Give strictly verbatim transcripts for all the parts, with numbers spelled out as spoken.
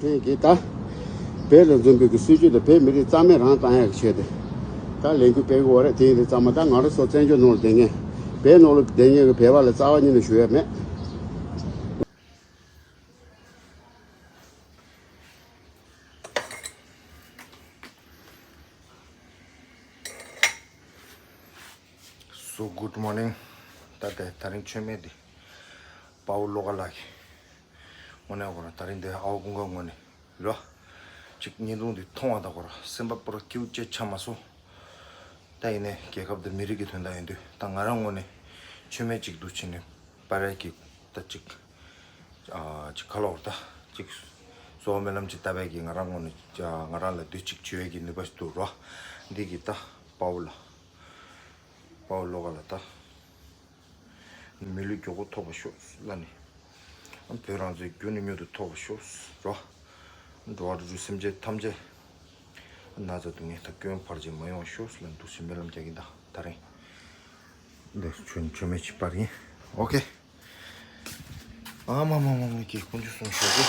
ཁྲེན་གྱིས་ད་བོད་ལ་འཛོམས་པའི་གི་སྲིད་ཇུས་དེ་བོད་མི་རིགས་རྩ་མེད་རང་བཏང་ཡག་གི་ཆེད་དུ་ད་ལས་འགུལ་སྤེལ་གི་ཡོད་རེད། དེ་ཡིན་དུས་ཚང་མ་ད་ང་རང་ཚོ་བཙན་བྱོལ་ནང་ལ་བསྡད་མཁན་བོད་ནང་ལ་བསྡད་མཁན་གི་བོད་པ་ལ་རྩ་བ་ཉིད་ནས་ཞུ་ཡ་མེད། So good morning. ད་ལྟ་དེ་ད་རིང་མཆོད་མེ་འདི་དཔའ་བོ་བློ་དགའ་ལགས་ཀྱིས་དངོས་གནས་ཁོ་རང་ད་རིང་འདི་ཨའོ་ཀུན་དགའ་ངོས་ནས་རོ། ཅིག་བརྙན་ཐུང་འདི་མཐོང་བ་དང་ཁོ་རང་སེམས་པ་པུ་ར་སྐྱིད་པོ་ཅིག་ཆགས་མ་སོང་། ད་ཡིན་ནའི་རྒྱལ་ཁབ་དང་མི་རིགས་ཀྱི་དོན་དག་ཡིན་དུས་ད་ང་རང་ངོས་ནས་མཆོད་མེ་ཅིག་འདུག་བྱས་ནས་སྤར་ཡས་ཀྱི་ད་ཅིག་ཨ་ཅིག་ཁ་ལོག་ད་ཅིག་གཙོ་བོ་སྨོན་ལམ་ཅིག་བཏབ་ཡས་ཀྱི་ང་རང་ངོས་ནས་ང་རང་ལ་འདི་ཅིག་བྱེད་ཡས་ཀྱི་ནུས་པ་ཞིག་འདུག་རོ། འདི་གི་ད་དཔའ་བོ་ལ་དཔའ་བོ་བློ་དགའ་ལ་ད། མི་ལུས་མགྱོགས་པོ་ཐོབ་པར་ཤོག་ལ་ནི། བོད་རང་བཙན་མགྱོགས་ནས་མྱུར་དུ་ཐོབ་པར་ཤོག་རོ། འགྲོ་བ་རིགས་དྲུག་སེམས་ཅན་ཐམས་ཅད་ན་ཚ་སྡུག་བསྔལ་དང་སྐྱོན་བར་ཆད་མ་ཡོང་བར་ཤོག་ལ་འདུག་སེ་སྨོན་ལམ་རྒྱག་གིན་ད་ད་རིང་འདི་མཆོད་མཆོད་མེ་ཅིག་སྤར་ཡིན། ཨོ་ཁེ། ཨ་མ་མ་མ་མ་ཀྱི་དཀོན་མཆོག་གསུམ་ཞོགས་ཀྱི་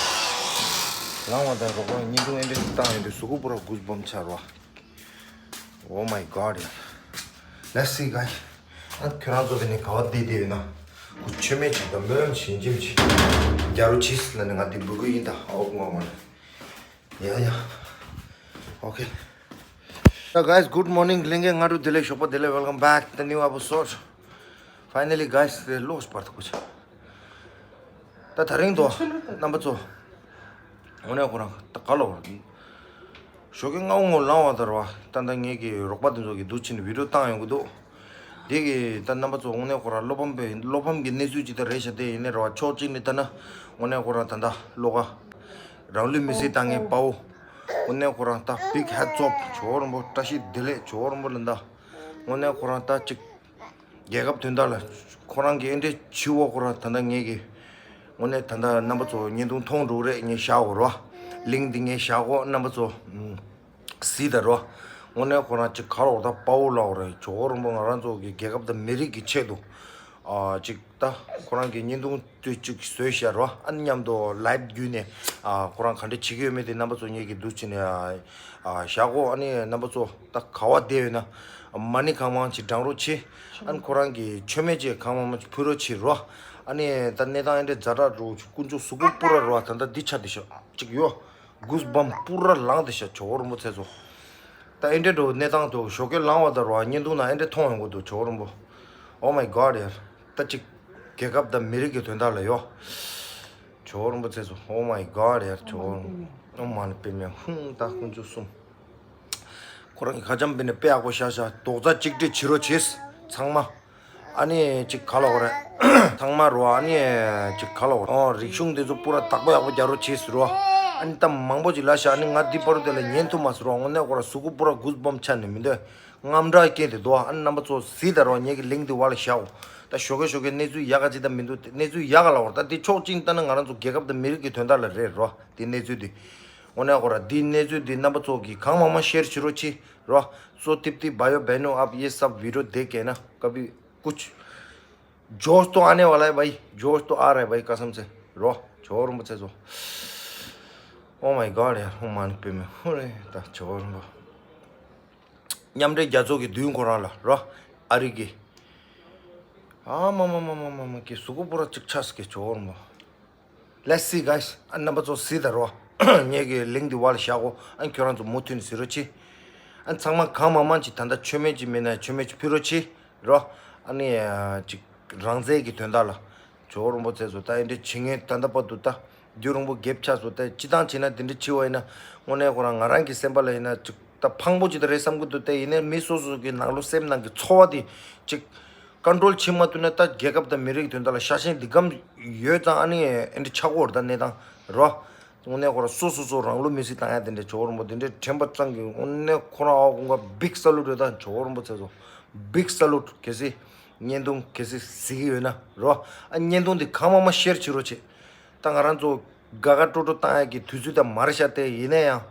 ལངས་བ་དང་རོགས་པ་བརྙན་ཐུང་ཨེ་འདྲ་ཞིག་བཏང་ཡོང་དུས་གཟུགས་པོ་པུ་ར་གུས་སྦོམ་ཆགས་རོ། Oh my god, yeah. Let's see, guys. ཨ་ཁྱོད་རང་ཚོ་དེ་ནས་ག་བ་བསྡད་བསྡད་ཡོད་ན། ཁུ་ཆོས་མེད་ཅིག་དང་སྨོན་ལམ་ཞིམ་ཞིམ་ཅིག་རྒྱག་རོགས་གྱིས་ལབ་ནས་ང་འདི་འབོད་སྐུལ་ཡིན་ད་ཨོ་ངོ་ངོ་ནས། Yeah, yeah. Okay. So, guys, good morning. ལྷན་རྒྱས་སྔ་དྲོ་བདེ་ལེགས། ཞོགས་པ་བདེ་ལེགས། Welcome back to the new episode. Finally, guys, the lowest part, ཁུ་ཆ། ད་ད་རིང་དོ་རྣམ་པ་ཚོ། འོ་ནས་ཁོ་རང་ད་ག་ལ་བར། ཞོགས་ཀྱི་སྔ་བོ་ངོ་ལངས་བ་དར་བ་ད་ལྟ་ངེད་ཀྱི་རོགས་པ་དེ་ཚོ་གི་འདུག་ཕྱིན་བི་ཌིའོ་བཏང་ཡོང་གི་འདུག་དེ་གི་ད་རྣམ་པ་ཚོ་དངོས་གནས་ཁོ་རང་བློ་ཕམ་པའི་བློ་ཕམ་གྱི་གནས་ཚུལ་ཅིག་ད་རེད་ཤག་དེ་ཡིན་ནའི་རེད་བ། ཕྱོགས་གཅིག་ནས་ལྟ་ན་དངོས་གནས་ཁོ་རང་ད་ལྟ་བློ་དགའ་རང་ལུས་མེར་སྲེག་བཏང་མཁན་དཔའ་བོ། དངོས་གནས་ཁོ་རང་ད་big hats off ཇོ་བོ་རིན་པོ་བཀྲ་ཤིས་བདེ་ལེགས་ཇོ་བོ་རིན་པོ་ལ་ད། དངོས་གནས་ཁོ་རང་ད་ཅིག་རྒྱལ་ཁབ་དོན་དག་ལ་ཁོ་རང་གིས་ཨེ་འདྲས་བྱིའུ་བ་ཁོ་རང་ད་ལྟ་ངེད་ཀྱི་དངོས་གནས་ད་ལྟ་རྣམ་པ་ཚོ་བརྙན་ཐུང་མཐོང་འགྲོ་གི་རེད། ངས་བཞག་གོ་རོ། ལིང་འདི་ངས་བཞག་གོ་རྣམ་པ་ཚོ་གཟིགས་ད་རོ། དངོས་གནས་ཁོ་རང་ཅིག་ག་རོགས་ད་དཔའ་བོ་ལ་འོ་རེད། ཇོ་བོ་རིན་པོ་ང་རང་ཚོ་གི་རྒྱལ་ཁབ་དང་མི་རིགས་ཀྱི་ཆེད་དུ་ཨ་ཅིག་ད་ཁོ་རང་གི་བརྙན་ཐུང་དུ་ཅིག་བཟོས་བཞག་རོ། ཨ་ནི་མཉམ་དུ་ལའེབ་བརྒྱུད་ནས་ཨ་ཁོ་རང་ག་འདྲས་བྱེད་ཀྱི་ཡོད་མེད་དེ་རྣམ་པ་ཚོ་ངེད་ཀྱི་འདུག་ཕྱིན་ནས་ཨ་བཞག་གོ་ཨ་ནི་རྣམ་པ་ཚོ་ད་ག་བ་བསྡད་ཡོད་ན་མ་ཎི་གང་མང་ཅིག་བགྲང་རོགས་བྱེད། ཨ་ནི་ཁོ་རང་གི་མཆོད་མེ་ཅིག་གང་མང་མང་ཅིག་ཕུལ་རོགས་བྱེད་རོ། ཨ་ནི་ད་གནས་སྟངས་ཨེ་འདྲས་ཛ་དྲག་འགྲོ་དཀོན་མཆོག་གཟུགས་པོ་པུ་ར་རོ། ད་ལྟ་འདི་ཆ་འདི་ཤ་ཅིག་ཡོད། གུས་བམ་པུ་ར་ལངས་ཏེ་ཤ་ཇོ་བོ་རིན་པོ་ཆེ་ཚོ། ད་ཨེ་འདྲས་འགྲོ་གནས་སྟངས་དུ་ཞོགས་ཀས་ལངས་བ་དང་རོ་བརྙན་ཐུང་ནང་ཨེ་འདྲས་མཐོང་ཡོང་གི་འདུག་ཇོ་བོ་རིན་པོ། Oh my god, ཡར། ད་ཅིག་རྒྱལ་ཁབ་དང་མི་རིགས་ཀྱི་དོན་དག་ལ་ཡོད། ཇོ་བོ་རིན་པོ་ཆེ་ཚོ། Oh my god, ཡར་ཇོ་བོ་རིན་པོ། ཨོཾ་མ་ཎི་པདྨེ་ཧཱུྃ། ད་དཀོན་མཆོག་གསུམ། ཁོ་རང་གི་ཁ་འཆམ་པས་ནི་དཔེ་ཡག་པོ་ཤ་ཤ་རྡོག་རྩ་གཅིག་སྒྲིལ་བྱེད་རོགས་བྱེད། ཚང་མ། ཨ་ནི་ཅིག་ག་ལ་བ་རེད། ཚང་མ་རོ། ཨ་ནི་ཅིག་ག་ལ་བ་རེད། ཨོ་རིག་གཞུང་དེ་ཚོ་པུ་ར་བདག་པོ་ཡག་པོ་རྒྱག་རོགས་བྱེད་ཟེར་རོ། ཨ་ནི་ད་མང་པོ་ཅིག་ལབ་ཤག་ཨ་ནི་ང་འདི་བར་དུ་དེ་ལ་ཉན་ཐུབ་མ་སོང་རོ། དངོས་གནས་ཁོ་ར་གཟུགས་པོ་པུ་ར་གུས་བམ་ཆགས་ནས་མི་འདོད། དངངས་སྐྲག་སྐྱེས་ཏེ་འདུག་ཨ་ནི་རྣམ་པ་ཚོ་གཟིགས་ད་རོ། ངེད་ཀྱི་ལིང་འདི་བར་ལ་བཞག་གོ་ད་ཞོགས་ཀས་ཞོགས་ཀས་གནས་ཚུལ་ཡག་ག་ཅིག་ད་མི་འདུག་གནས་ཚུལ་ཡག་ག་ལ་བ་རེད། ད་འདི་ཕྱོགས་གཅིག་ལྟ་ན་ང་རང་ཚོ་རྒྱལ་ཁབ་དང་མི་རིགས་ཀྱི་དོན་དག་ལ་རེད་རོ། འདི་གནས་ཚུལ་འདི། དངོས་གནས་ཁོ་ར་འདི་གནས་ཚུལ་འདི་རྣམ་པ་ཚོ་གིས་གང་མང་མང་ཤེར་བྱེད་རོགས་བྱེད་རོ། སོ་ཏིབ་ཏིབ་བ་ཡོ་བེ་ནོ་ཨབ་ཡེ་སབ་བི་ཌིའོ་དེ་ཀེ་ན་ཀ་བི་ཀུཆ། ཇོས་ཏོ་ཨ་ནེ་ཝ་ལ་ཧེ་བྷའི། ཇོས་ཏོ་ཨ་ར་ཧེ་བྷའི། ཀ་སམ་སེ་རོ། ཇོ་བོ་རིན་པོ་ཆེ་ཚོ། Oh my god, ཡར། ཧོ་མ་ཎི་པདྨེ་ཧཱུྃ་རེད། ད་ཇོ་བོ་རིན་པོ། མཉམ་འབྲེལ་རྒྱལ་ཚོགས་ཀྱི་མདུན་ཁོ་རང་ལ་རོ། ཨ་རི་གི། ཨ་མ་མ་མ་མ་མ་མ་ཀྱི་གཟུགས་པོ་པུ་ར་ཅིག་ཆགས་སི་ཀྱི་ཇོ་བོ་རིན་པོ། Let's see, guys. ཨ་རྣམ་པ་ཚོ་གཟིགས་ད་རོ། ངེད་ཀྱི་ལིང་འདི་བར་ལ་བཞག་གོ་ཨ་ཁྱོད་རང་ཚོ་མུ་མཐུད་ནས་གཟིགས་རོགས་བྱེད། ཨ་ཚང་མ་གང་མང་མང་ཅིག་ད་ལྟ་མཆོད་མེ་ཅིག་མེད་ན་མཆོད་མེ་ཅིག་ཕུལ་རོགས་བྱེད་རོ། ཨ་ནི་ཅིག་རང་བཙན་གྱི་དོན་དག་ལ་ཇོ་བོ་རིན་པོ་ཆེ་ཚོ་ད་ཨེ་འདྲ་བྱེད་མཁན་ད་ལྟ་བར་དུ་ད་རྒྱུ་རིང་པོ་རྒྱབ་ཆགས་སོང་། ད་སྤྱི་བཏང་བྱས་ན་དེ་འདྲ་བྱེད་པ་ཡིན་ན་དངོས་གནས་ཁོ་རང་ང་རང་གི་སེམས་པ་ལ་ཡིན་ན་ཅིག་ད་ཕངས་པོ་ཅིག་ད་རེད་བསམ་གྱི་འདུག་ད་ཡིན་ནའི་མི་སོ་སོ་གི་ནང་ལོ་སེམས་ནང་གི་ཚོར་བ་དེ་ཅིག་ཀོན་ཊོལ་བྱེད་མ་ཐུབ་ན་ད་རྒྱལ་ཁབ་དང་མི་རིགས་དོན་དག་ལ་ཤ་ཞེན་འདི་གམ་ཡོད་ཙང་ཨ་ནི་ཨེ་འདྲ་ཆགས་ཀྱི་ཡོད་རེད། ད་གནས་སྟངས་རོ། དངོས་གནས་ཁོ་རང་སོ་སོ་སོ་རང་ལུས་མེར་སྲེག་བཏང་ཡ་དེ་འདྲ་ཇོ་བོ་རིན་པོ་དེ་འདྲ་དྲན་པ་ཙམ་གྱིས་དངོས་གནས་ཁོ་རང་ཨ་ཁུ་ཀུན་དགའ་big salute རེད། ད་ཇོ་བོ་རིན་པོ་ཆེ་ཚོ་big salute། གལ་སྲིད་བརྙན་ཐུང་གལ་སྲིད་གཟིགས་ཀྱི་ཡོད་ན་རོ། ཨ་བརྙན་ཐུང་དེ་གང་མང་མང་ཤེར་བྱེད་རོགས་བྱེད། ད་ང་རང་ཚོ་དགའ་དགའ་སྤྲོ་སྤྲོ་བཏང་ཡ་གི་དུས་ཚོད་ད་མ་རེད་ཤག་དེ་ཡིན་ན་ཡང་།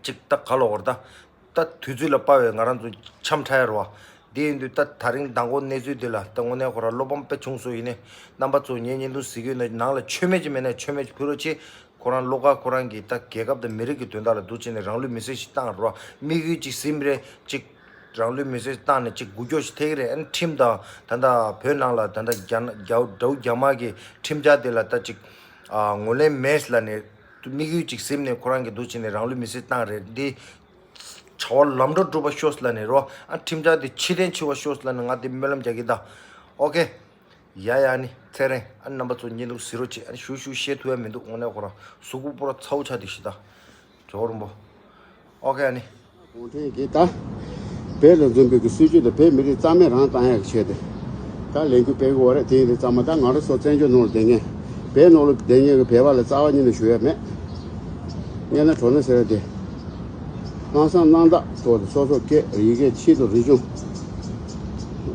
ཅིག་ད་ག་ལ་བར་ད། ད་དུས་ཚོད་ལ་དཔག་པའི་ང་རང་ཚོ་འཆམ་ཁྲ་ཡ་རོ། དེ་ཡིན་དུས་ད་ད་རིང་མདང་དགོང་གནས་ཚུལ་འདི་ལ་ད་དངོས་གནས་ཁོ་རང་བློ་ཕམ་དཔེ་བྱུང་སོང་། ཡིན་ནའི་རྣམ་པ་ཚོ་ངའི་བརྙན་ཐུང་གཟིགས་ཀྱི་ཡོད་ན་ནང་ལ་མཆོད་མེ་ཅིག་མེད་ན་མཆོད་མེ་ཅིག་ཕུལ་རོགས་བྱེད། ཁོ་རང་བློ་དཀར་ཁོ་རང་གིས་ད་རྒྱལ་ཁབ་དང་མི་རིགས་ཀྱི་དོན་དག་ལ་འདུག་བྱས་ནས་རང་ལུས་མེར་སྲེག་ཞིག་བཏང་རོགས། དམིགས་ཡུལ་གཅིག་ཟིན་རེད། གཅིག་རང་ལུས་མེར་སྲེག་བཏང་ནས་གཅིག་འགུལ་སྐྱོད་ཞིག་ཐེབས་ཀྱི་རེད། ཨ་ནི་ཁྲིམས་དང་ད་ལྟ་བོད་ནང་ལ་ད་ལྟ་རྒྱ་ནག་རྒྱ་དགྲ་བོ་རྒྱ་དམར་གྱི་ཁྲིམས་འཆར་དེ་ལ་ད་གཅིག་ཨ་ངོས་ལེན་མེད་ལབ་ནས་དམིགས་ཡུལ་གཅིག་ཟིན་ནས་ཁོ་རང་གིས་འདུག་བྱས་ནས་རང་ལུས་མེར་སྲེག་བཏང་རེད། འདི་བྱ་བ་ལམ་འགྲོ་འགྲུབ་པ་ཤོག་ལབ་ནས་རོ། ཨ་ཁྲིམས་འཆར་དེ་ཕྱིར་འཐེན་བྱེད་པ་ཤོག་ལབ་ནས་ང་དེ་སྨོན་ལམ་རྒྱག་གི་ད། ཨོ་ཁེ། ཡ་ཡ་ནི་ཚེ་རིང་ཨ་རྣམ་པ་ཚོ་བརྙན་ཐུང་གཟིགས་རོགས་བྱེད། ཨ་ཞུ་ཞུ་བཤད་ཐུབ་ཡ་མི་འདུག་དངོས་གནས་ཁོ་རང་གཟུགས་པོ་པོ་ར་ཚ་བོ་ཆགས་དེ་ཤི་ད། ཇོ་རིན་པོ། ཨོ་ཁེ་ཨ་ནི། གུང་ཁྲན་གྱིས་ད་བོད་ལ་འཛིན་པའི་གི་སྲིད་ཇུས་དེ་བོད་མི་རིགས་རྩ་མེད་རང་བཏང་ཡག་གི་ཆེད་དུ་ད་ལས་འགུལ་སྤེལ་གི་ཡོད་རེད། དེ་ཡིན་དུས་ཙམ་པ་ད་ང་རང་ཚོ་བཙན་བྱོལ་ནང་ལ་བསྡད་མཁན་བོད་ནང་ལ་བསྡད་མཁན་གི་བོད་པ་ལ་རྩ་བ་ཉིད་ནས་ཞུ་ཡ་མེད། དངོས་གནས་དྲང་གནས་ཟེར་ཡ་དེ། ལྷག་བསམ་རྣམ་དག་ཐོག་ཏུ་སོ་སོ་སྐད་ཡི་གེ་ཆེད་དུ་རིག་གཞུང་།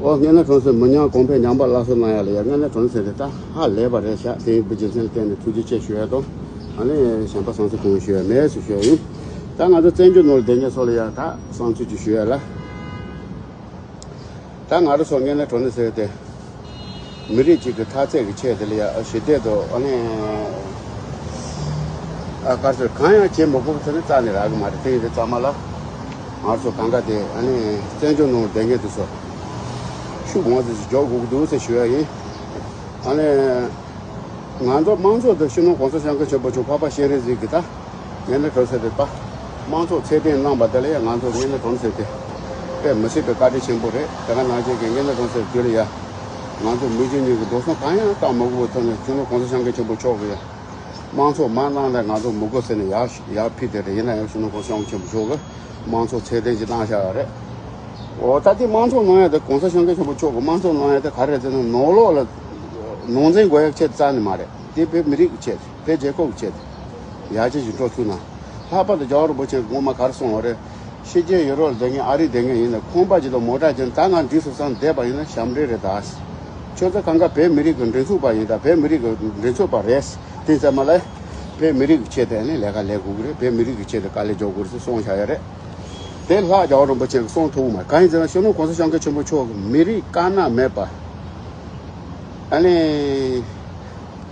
ཨོ་དངོས་གནས་དྲང་གནས་མི་ཉམས་གོང་འཕེལ་ཉམས་པ་སླར་གསོ་གནང་ཡ་ལ་ཡ་དངོས་གནས་དྲང་གནས་ཟེར་ཏེ་ད་ཧ་ལས་པ་རེད་ཤག་དེ་ཡིན་པའི་རྒྱུ་མཚན་ལ་བརྟེན་ནས་ཐུགས་རྗེ་ཆེ་ཞུ་ཡ་དང་། ཨ་ནི་གཞན་པ་བསམ་ཚུལ་གང་ཞུ་ཡ་མེད་ཟེར་ཞུ་ཡ་ཡིན། ད་ང་ཚོ་བཙན་བྱོལ་ནང་ལ་བསྡད་མཁན་ཚོ་ལ་ཡ་ད་བསམ་ཚུལ་ཅིག་ཞུ་ཡ་ལ། ད་ང་རང་ཚོ་དངོས་གནས་དྲང་གནས་ཟེར་ཏེ། མི་རིགས་གཅིག་གི་འཐབ་རྩོད་ཀྱི་ཆེད་དེ་ལ་ཡ་ཞི་བདེ་དང་ཨ་ནི། ཨ་དཀར་ཟས་གང་ཡང་བྱེད་མི་དགོས་པ་དེ་ནི་རྩ་ནས་རག་གི་མ་རེད། དེ་ཡིན་དུས་ཙམ་པ་ལ། ང་ཚོ་གང་ག་དེ་ཨ་ནི་བཙན་བྱོལ་ནང་བསྡད་མཁན་དེ་ཚོ། ཤུགས་མང་ཙམ་ཞིག་འཇོག་དགོས་ཀྱི་འདུག་ཟེར་ཞུ་ཡ་ཡིན། ཨ་ནི། ང་ཚོ་དམངས་གཙོ་དང་སྤྱི་ནོར་གོང་ས་སྐྱབས་མགོན་ཆེན་པོ་མཆོག་འཕགས་པ་སྤྱན་རས་གཟིགས་ཀྱི་ད། དངོས་གནས་དྲང་གནས་ཟེར་ཏེ་ད། དམངས་གཙོ་ཚད་ལྡན་གནང་བ་དེ་ལ་ཡང་ང་ཚོ་དངོས་གནས་དྲང་གནས་ཟེར་ཏེ། དཔེ་མི་སྲིད་པའི་བཀའ་དྲིན་ཆེན་པོ་རེད། དེ་ག་ནང་བཞིན་གྱི་དངོས་གནས་དྲང་གནས་ཟེར་དུས་ལ་ཡ། ང་ཚོ་མི་རྒྱུ་གཉིས་ཀྱི་འགྲོ་སོང་གང་ཡང་བཏང་མི་དགོས་པའི་ཐོག་ནས་སྤྱི་ནོར་གོང་ས་སྐྱབས་མགོན་ཆེན་པོ་མཆོག་གིས་ཡ། དམངས་གཙོ་མ་གནང་ན་ང་ཚོ་མི་དགོས་ཟེར་ནས་ཡར་ཡར་ཕུལ་དེ་རེད། ཡིན་ན་ཡང་སྤྱི་ནོར་གོང་ས་སྐྱབས་མགོན་ཆེན་པོ་མཆོག་གིས་དམངས་གཙོ་ཚད་ལྡན་ཅིག་གནང་བཞག་ཡོད་རེད། འོ་ད་ལྟའི་དམངས་གཙོ་གནང་ཡ་དེ་གོང་ས་སྐྱབས་མགོན་ཆེན་པོ་མཆོག་གིས་དམངས་གཙོ་གནང་ཡ་དེ་ག་རེ་རེད་ཟེར་ན་ནང་ལོགས་ལ་ནང་འཛིང་དགོས་ཡ་ཆེད་རྩ་ནས་མ་རེད། དེ་བོད་མི་རིགས་ཀྱི་ཆེད་དུ་བོད་རྒྱལ་ཁབ་ཀྱི་ཆེད་དུ་ཡར་རྒྱས་ཀྱི་འགྲོ་ཐུབ་ན། ལྷག་པར་དུ་རྒྱལ་བ་རིན་པོ་ཆེ་གིས་སྔོན་མ་ག་རེ་གསུངས་པ་རེད། ཕྱི་རྒྱལ་ཡུ་རོབ་ལ་བསྡད་མཁན་ཨ་རིར་བསྡད་མཁན་ཡིན་ན་ཁང་པ་ཅིག་དང་མོ་ཊ་ཅིག་ད་ང་འགྲིག་སོང་བསམ་བསྡད་པ་ཡིན་ན་ཞབས་འདྲེན་རེད་ད། ཁྱོད་ཚོ་གང་ག་བོད་མི་རིགས་ཀྱི་མགྲིན་ཚབ་པ་ཡིན་ད། བོད་མི་རིགས་ཀྱི་མགྲིན་ཚབ་པ་རེད། དེ་ཙམ་མ་ལས། བོད་མི་རིགས་ཀྱི་ཆེད་དུ་ནི་ལས་ཀ་ལས་དགོས་ཀྱི་རེད། བོད་མི་རིགས་ཀྱི་ཆེད་དུ་དཀའ་ལས་རྒྱག་དགོས་རེད་ཟེར་གསུངས་བཞག་ཡ་རེད། དེ་ལྷག་རྒྱལ་བ་རིན་པོ་ཆེ་གིས་གསུངས་ཐུབ་མ་གང་ཡིན་ཟེར་ན་སྤྱི་ནོར་གོང་ས་སྐྱབས་མགོན་ཆེན་པོ་མཆོག་གིས་མི་རིགས་དཀར་ནག་མེད་པ། ཨ་ནི།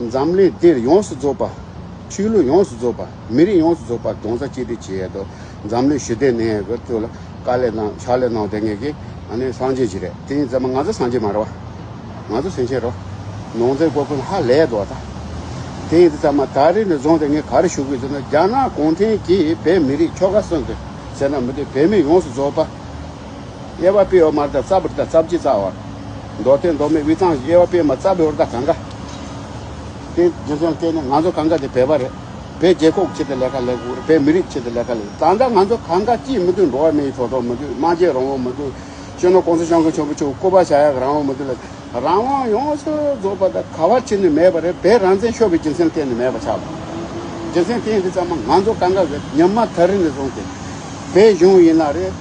འཛམ་གླིང་འདིར་ཡོངས་སུ་རྫོགས་པ། ཆོས་ལུགས་ཡོངས་སུ་རྫོགས་པ། མི་རིགས་ཡོངས་སུ་རྫོགས་པ་རྡོག་རྩ་གཅིག་སྒྲིལ་བྱེད་ཡས་དང་འཛམ་གླིང་ཞི་བདེ་གནས་ཡས་ཀྱི་ཐོག་ལ་དཀའ་ལས་གནང་ཕྱག་ལས་གནང་བསྡད་མཁན་གྱི་ཨ་ནི་སངས་རྒྱས་ཅིག་རེད། དེ་ཡིན་ཙང་མ་ང་ཚོ་སངས་རྒྱས་མ་རེད་བ། ང་ཚོ་སེམས་ཅན་རོ། ནང་ཚན་སྐོར་ཀུན་ཧ་ལས་འདུག་བ་ད། དེ་ཡིན་ཙང་མ་ད་རེས་ནས་བཟུང་སྟེ་ངས་ག་རེ་ཞུ་དགོས་ཟེར་ན་རྒྱ་ནག་གུང་ཁྲན་གྱིས་བོད་མི་རིགས་ཆོལ་ཁ་གསུམ་དུ་ཟེར་ན་མི་འདུག་བོད་མི་ཡོངས་སུ་རྫོགས་པ། དབྱེ་བ་སྤེལ་ཡོད་མ་རེད་ད། རྩ་བ་རེད་ད། རྩ་བརྒྱད་རྩ་བ། མདོ་སྟོད་མདོ་སྨད་དབུས་གཙང་དབྱེ་བ་སྤེལ་མ་རྩ་བའི་བར་ད་གང་ག་དེ་རྒྱུ་མཚན་བལྟས་ནས་ང་ཚོ་གང་ག་དེ་བོད་པ་རེད། བོད་རྒྱལ་ཁབ་ཀྱི་ཆེད་དུ་ལས་ཀ་ལས་དགོས་རེད། བོད་མི་རིགས་ཀྱི་ཆེད་དུ་ལས་ཀ་ལས་དགོས། ད་ལྟ་ང་ཚོ་གང་ག་ཅིས་མི་འདུག་འགྲོ་བ་མིའི་ཐོབ་ཐང་མི་འདུག་སྨྲ་བརྗོད་རང་དབང་མི་འདུག་སྤྱི་ནོར་གོང་ས་སྐྱབས་མགོན་ཆེན་པོ་མཆོག་སྐུ་པར་བཞག་ཡག་རང་དབང་མི་འདུག་ལ། རང་དབང་ཡོངས་སུ་རྫོགས་པ་དང་ག་བ་ཕྱིན་ནས་མེད་པ་རེད། བོད་རང་བཙན་ཤོར་བའི་རྒྱུ་མཚན་གཏན་ནས་མེད་པ་ཆགས་པ། རྒྱུ་མཚན་དེ་ཡིན་དུས་ཙམ་པ་ང་ཚོ་གང་ག་གི་ཉི་མ་ད་རིང་ནས་བཟུང་སྟེ། བོད་གཞུང་ཡིན་ན་རེད།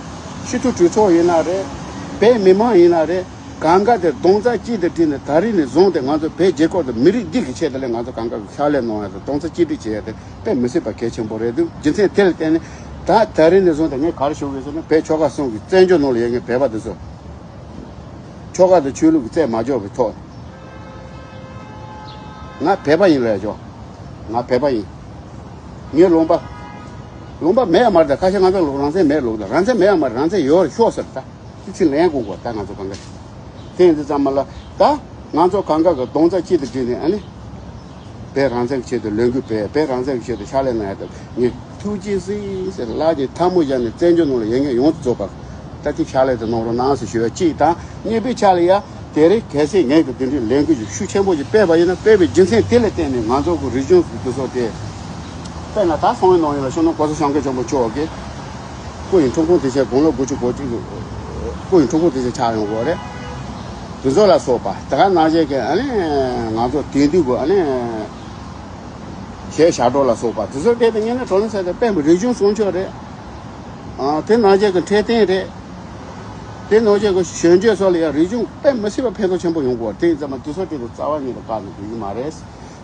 སྤྱི་འཐུས་གྲོས་ཚོགས་ཡིན་ན་རེད། བོད་མི་མང་ཡིན་ན་རེད། གང་ག་དེ་རྡོག་རྩ་གཅིག་ཏུ་བསྒྲིལ་ནས་ད་རིང་ནས་བཟུང་སྟེ་ང་ཚོ་བོད་རྒྱལ་ཁབ་དང་མི་རིགས་འདི་གི་ཆེད་དུ་ལས་ང་ཚོ་གང་ག་གི་ཕྱག་ལས་གནང་ཡ་དང་རྡོག་རྩ་གཅིག་སྒྲིལ་བྱེད་ཡ་དེ་དཔེ་མི་སྲིད་པ་གལ་ཆེན་པོ་རེད་འདུག་རྒྱུ་མཚན་དེ་ལ་བརྟེན་ནས་ད་ད་རིང་ནས་བཟུང་སྟེ་ངས་ག་རེ་ཞུ་དགོས་ཟེར་ན་བོད་ཆོལ་ཁ་གསུམ་གྱི་བཙན་བྱོལ་ནང་ལ་ཡོད་མཁན་བོད་པ་འདི་ཚོ། ཆོལ་ཁ་དང་ཆོས་ལུགས་ཀྱི་རྩོད་མ་འཇོག་པའི་ཐོག་ང་བོད་པ་ཡིན་ལབ་ཆོག་ང་བོད་པ་ཡིན། ངའི་ལུང་པ། ལུང་པ་མེད་ཡ་མ་རེད་ད། ཁ་ཤས་ང་ཚོ་ལུགས་རང་བཙན་མེད་ལུགས་ད། རང་བཙན་མེད་ཡ་མ་རེད། རང་བཙན་ཡོད་རེད་ཤོག་ཟེར་ད། དེ་ཚིག་ལན་དགོས་གོ་ད་ང་ཚོ་གང་ག་དེ་ཡིན་དུས་ཙམ་པ་ལ་ད་ང་ཚོ་གང་ག་གི་རྡོག་རྩ་གཅིག་ཏུ་བསྒྲིལ་ནས་ཨ་ནི། བོད་རང་བཙན་གྱི་ཆེད་དུ་ལས་འགུལ་སྤེལ། བོད་རང་བཙན་གྱི་ཆེད་དུ་ཕྱག་ལས་གནང་ཡ་དང་ངས་ཐུགས་རྗེ་གཟིགས་ཟེར་ལག་གི་ཐལ་མོ་སྦྱར་ནས་བཙན་བྱོལ་ནང་ལ་ཡོད་མཁན་ཡོངས་སུ་རྫོགས་པར་ད་ཐེངས་ཕྱག་ལས་དེ་གནང་རོགས་གནང་ཟེར་ཞུ་བ་གཅིག་དང་། གཉིས་པའི་ཆ་ལ་ཡ་དེ་རིང་གལ་སྲིད་ངས་ཀྱི་དེ་འདྲའི་ལས་འགུལ་ཞིག་ཤུགས་ཆེན་པོ་ཞིག་སྤེལ་བ་ཡིན་ན་སྤེལ་བའི་རྒྱུ་མཚན་དེ་ལ་བརྟེན་ནས་ང་ཚོ་གི་རིག་གཞུང་གི་དུས་ཚོད་དེ་དཔེར་ན་ད་སང་ཉིན་གནངས་ཉིན་ལ་སྤྱི་ནོར་གོང་ས་སྐྱབས་མགོན་ཆེན་པོ་མཆོག་གིས་སྐུ་ཡི་འཁྲུངས་སྐར་དེ་བཞིན་དགུང་ལོ་དགུ་བཅུ་གོ་གཅིག་གི་སྐུ་ཡི་འཁྲུངས་སྐར་དེ་བཞིན་ཆགས་ཡོང་གི་རེད། དེ་ཚོ་ལ་སོགས་པ་དེ་ག་ནང་བཞིན་གྱི་ཨ་ནི་ང་ཚོ་དེང་དུས་ཀྱི་ཨ་ནི། གཞས་ཞབས་བྲོ་ལ་སོགས་པ་དེ་ཚོ་བལྟས་ཏེ་དངོས་གནས་དྲང་གནས་ཟེར་ཏེ་དཔེ་མི་རིག་གཞུང་སྲུང་སྐྱོབ་རེད། ཨ་དེ་ནང་བཞིན་གྱི་འཕྲོད་བསྟེན་རེད། དེ་ནང་བཞིན་གྱི་གཞོན་སྐྱེས་ཚོ་ལ་ཡང་རིག་གཞུང་དཔེ་མི་སྲིད་པ་ཕན་ཐོགས་ཆེན་པོ་ཡོང་གི་རེད། དེ་ཡིན་ཙང་མ་དེ་ཚོ་དེ་ཚོ་རྩ་བ་ཉིད་དུ་བཀག་ནས་འགྲིག་གི་མ་རེད།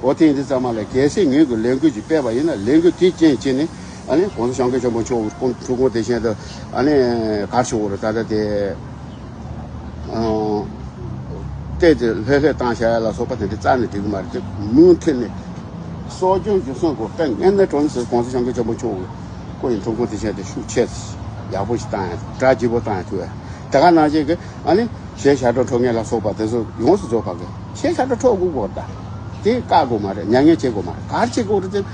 འོ་དེ་ཡིན་དུས་ཙམ་པ་ལ་གལ་སྲིད་ངོས་ཀྱི་ལས་འགུལ་ཅིག་སྤེལ་བ་ཡིན་ན་ལས་འགུལ་དེའི་རྐྱེན་བྱས་ནས་ཨ་ནི་གོང་ས་སྐྱབས་མགོན་ཆེན་པོ་མཆོག་གི་འཁྲུངས་སྐར་དེ་བཞིན་དུ་ཨ་ནི་གར་ཞུ་བ་རེད། ད་ལྟ་དེ་ཨ་བལྟས་ཏེ་ལྷོད་ལྷོད་བཏང་བཞག་ཡ་ལ་སོགས་པ་དེ་འདྲ་རྩ་ནས་འགྲིག་གི་མ་རེད། དེ་མུ་མཐུད་ནས་ གསོ་སྐྱོང་རྒྱུན་སྲུང་དགོས། དཔེ་ངན་ནས་གྲོངས་ཟེར། གོང་ས་སྐྱབས་མགོན་ཆེན་པོ་མཆོག་གི་སྐུ་ཡི་འཁྲུངས་སྐར་དེ་བྱས་ཏེ་ཤུགས་ཆེ་ཡག་པོ་ཞིག་བཏང་ཡ། གྲ་རྒྱས་པོ་བཏང་ཡ་ཐུབ་ཡ། དེ་ག་ནང་བཞིན་གྱི་ཨ་ནི་གཞས་ཞབས་བྲོ་འཁྲབ་མཁན་ལ་སོགས་པ་དེ་ཚོ་ཡོངས་སུ་རྫོགས་པ་གི་གཞས་ཞབས་བྲོ་འཁྲབ་དགོས་གོ། ད་དེ་བཀག་དགོས་མ་རེད། མྱ་ངན་བྱེད་དགོས་མ་རེད། ག་རེ་བྱེད་དགོས་རེད་ཟེར།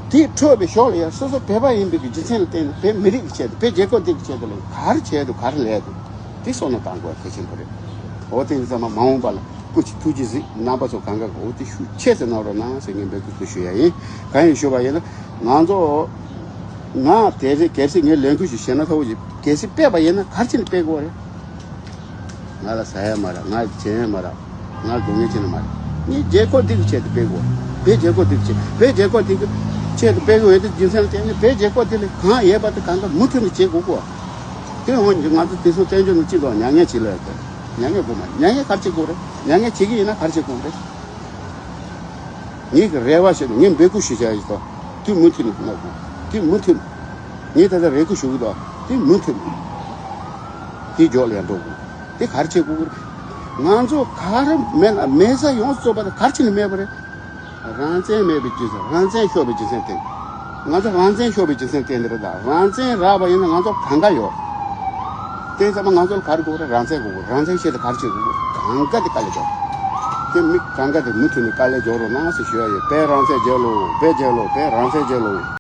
དེ་འཁྲབ་པའི་ཞོར་ལ་ཡང་སོ་སོ་བོད་པ་ཡིན་པའི་གི་རྒྱུ་མཚན་ལ་བརྟེན་ནས་བོད་མི་རིགས་ཀྱི་ཆེད་དུ། བོད་རྒྱལ་ཁབ་འདི་གི་ཆེད་དུ་ལ་ག་རེ་བྱས་འདུག་ག་རེ་ལས་འདུག་དེ་བསམ་བློ་གཏང་དགོས་གལ་ཆེན་པོ་རེད། འོ་དེ་ཡིན་ཙང་མ་འོངས་པ་ལ་སྐུ་མཁྱེན་ཐུགས་རྗེ་གཟིགས། རྣམ་པ་ཚོ་གང་ག་གི་འོ་དེ་ཤུགས་ཆེ་ཙམ་གནང་རོགས་གནང་ཟེར་ངས་འབོད་སྐུལ་ཞུ་ཡ་ཡིན། གང་ཡིན་ཞུ་བ་ཡིན་ན། ང་ཚོ་ང་དེ་རེད། གལ་སྲིད་ངས་ལས་འགུལ་ཞིག་བྱས་ན་ཐོག་གི་གལ་སྲིད་སྤེལ་བ་ཡིན་ན་ག་རེ་བྱས་ནས་སྤེལ་དགོས་རེད། ང་ལ་ཟ་ཡ་མ་རག་ང་བྱེད་ཡ་མ་རག་ང་དགོས་ངེས་བྱེད་ནི་མ་རེད། ངས་རྒྱལ་ཁབ་འདི་གི་ཆེད་དུ་སྤེལ་དགོས། བོད་རྒྱལ་ཁབ་འདི་གི་ཆེད། བོད་རྒྱལ་ཁབ་འདི་གི་ཆེད་དུ་སྤེལ་དགོས་ཡོད་དེ། རྒྱུ་མཚན་ལ་བརྟེན་ནས་བོད་རྒྱལ་ཁབ་འདི་ལ་གང་ཡོད་པ་དེ་གང་ག་མུ་མཐུད་ནས་བྱེད་དགོས་གོ། དེ་འོན་ཀྱང་ང་ཚོ་དེང་སང་བཙན་བྱོལ་ནང་སྤྱི་ཚོགས་མྱ་ངན་བྱེད་ལ་ཡོད་དེ། མྱ་ངན་དགོས་མ་རེད། མྱ་ངན་ག་རེ་བྱེད་དགོས་རེད། མྱ་ངན་བྱེད་ཀྱི་ཡིན་ན་ག་རེ་བྱེད་དགོས་རེད། ངེད་ཀྱི་རེ་བ་ཞིག་ངས་འབོད་སྐུལ་ཞུ་བྱ་ཡིན་ཏོ། དེ་མུ་མཐུད་ནས་གནང་དགོས། དེ་མུ་མཐུད་ནས། ངས་ད་ལྟ་རེ་སྐུལ་ཞུ་གི་འདུག་དེ་མུ་མཐུད་ནས། དེ་མགྱོགས་ལ་ཡར་འགྲོ་དགོས། དེ་ག་རེ་བྱེད་དགོས་ཀྱི་རེད། ང་ཚོ་ག་རེ་མེད་ན་མེད་ས་ཡོངས་སུ་རྫོགས་པ་དེ་ག་རེ་བྱས་ནས་མེད་པ་རེད། རང་བཙན་མེད་པའི་རྒྱུ་མཚན། རང་བཙན་ཤོར་བའི་རྒྱུ་མཚན་བརྟེན། ང་ཚོ་རང་བཙན་ཤོར་བའི་རྒྱུ་མཚན་བརྟེན་དེ་རེད། ད་རང་བཙན་རག་པ་ཡིན་ན་ང་ཚོ་གང་ག་ཡོད། དེ་ཚང་མ་ང་ཚོ་ལ་ག་རེ་དགོས་རེད། རང་བཙན་དགོས་རེད། རང་བཙན་ཆེད་དུ་ག་རེ་བྱེད་དགོས་རེད། གང་ག་དེ་དཀའ་ལས་རྒྱོབ། དེ་མི་གང་ག་དེ་མུ་མཐུད་ནས་དཀའ་ལས་རྒྱོབ་རོགས་གནང་ཟེར་ཞུ་ཡ་ཡོད། བོད་རང་བཙན་རྒྱལ་ལོ། བོད་རྒྱལ་ལོ། བོད་རང་བཙན་རྒྱལ་ལོ།